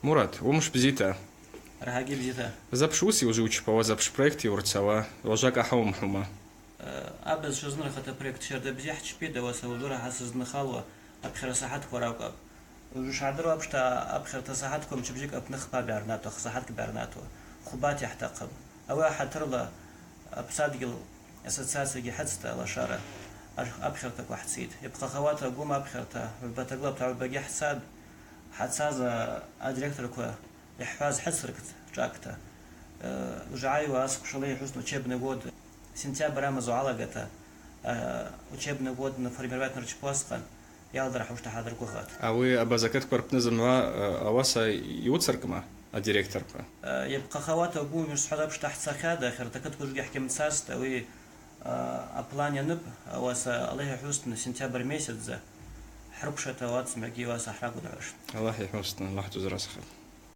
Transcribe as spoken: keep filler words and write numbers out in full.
Мурат, уымш бзита. Рахӏагьи бзита. Запш уыси ужвы учпауа, запш проект йуырцауа, уажвакӏ ахӏаумхӏума? Э, абаз тшазнырхата проект щарда бзи хӏчпида, ауаса ужвыра хӏасызнихалуа апхьара сахӏатква ракӏвапӏ. Ужвы шгӏадыру апшта апхьарта сахӏатква мчыбжьыкӏ апны хпа бгӏарнатуа, хсахӏаткӏ бгӏарнатуа. Хвба атахӏтахъым. Ауи ахӏатырла апсадгьыл ассоциациягьи хӏыцта лашара аш-, апхьартаква хӏцитӏ. Йапхъахауата Гум апхьарта, гӏвба таглапта гӏвбагьи хӏцатӏ. Хӏацаз, а, адиректорква йхӏхӏваз хӏыцыркт шӏакӏта. Э, ужвы йгӏайуа асквш, Аллах йхӏвузтын, учебный год сентябрь амазла гӏалагата, э, учебный год наформировать нырчпу асхъан, йалдара хӏвушта хӏадыргвыгъатӏ. Ауи абаза кытква рпны зымгӏва, э, ауаса йуыцыркӏма адиректорква? Э, йапхъахауата Гум йшсхӏваз апшта хӏцахьатӏ, ахьарта кытква ужвыгьи хӏгьамцастӏ, ауи, э, аплан йаныпӏ, ауаса Аллах йхӏвузтын, сентябрь месяцза хӏрыквшата уацмагьи уаса хӏрагвынгӏваштӏ. Аллах йхӏвузтын, Аллах дузразхатӏ.